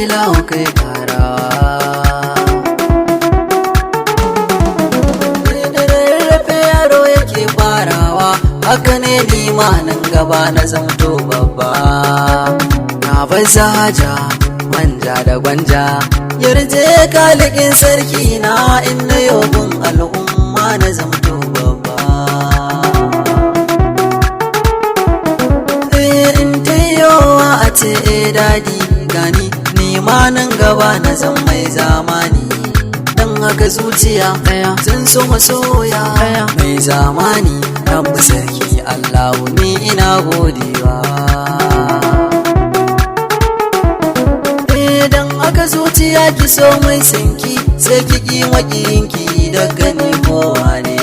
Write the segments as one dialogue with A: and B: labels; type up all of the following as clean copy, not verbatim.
A: Ilahu kai karawa. Da rarrafe yaro yake farawa, haka ne nima nan gaba na zamto babba. Na baza haja manja da gwanja, yarje kalikin sarki na inna yobin al'umma na zamto babba. In tayowa a ce e dadi gani, nima nan gaba na zan mai zamani. Dan haka zuciya
B: Ɗaya.
A: Zan so masoya
B: Ɗaya.
A: Mai zamani, Rabbu sarki Allahu ni ina godewa. Dan haka zuciya ki so mai sanki, sai ki ki makiyinki da gani kowa ne.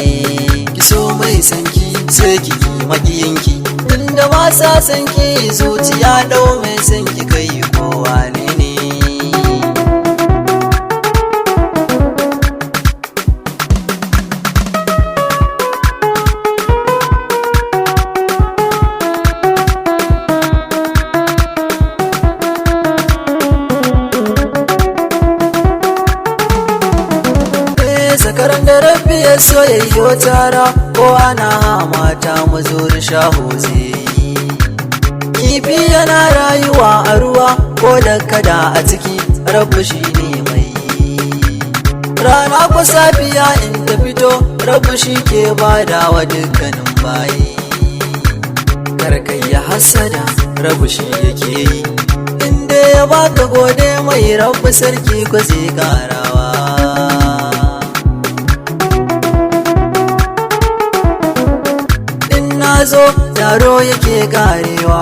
A: Ki so mai sanki, sai ki ki makiyinki, tunda ba sa sanki. Zuciya dau mai sanki, kai kowa ne ne. Zakaran da Rabbi ya soyayyo tara, ko ana mata mazuri shaho zai yi. Kifi yana rayuwa a ruwa ko da kada a ciki, Rabbi shi ne mai yi. Rana ko safiya in ta fito, Rabbi shi ke badawa dukkanin bayi. Karkai ya hasada, Rabbi shi yake yi. Inda ya baka gode mai, Rabbi sarki ko zai karawa. In na zo taro yake karewa,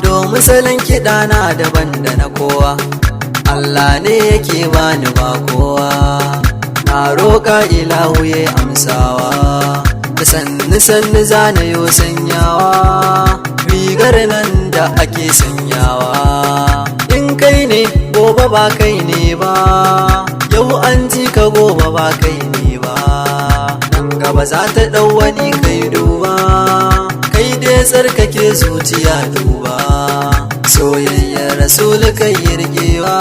A: domin salon kiɗa na daban da na kowa. Allah ne yake bani ba kowa, na roƙa Ilahu ya amsawa. Da sannu sannu zana yo sanyawa rigar nan da ake sanyawa. In kai ne gobe ba kai ne ba, yau an ji ka gobe ba kai ne ba, nan gaba za ta ɗau wani kai duba. Kai dai tsarkake zuciya, duba soyayyar Rasul kai yirgewa.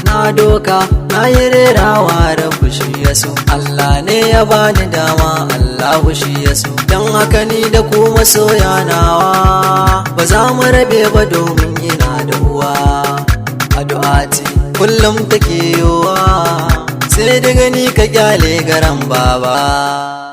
A: Na doka na yi rerawa, Rabu shi ya so. Allah ne ya bani dama, Allahu shi ya so. Don haka ni da ku masoya nawa ba za mu rabe ba, domin ina da uwa. Addu'a ce kullum take yowa, sai da gani ka kyale garan baba.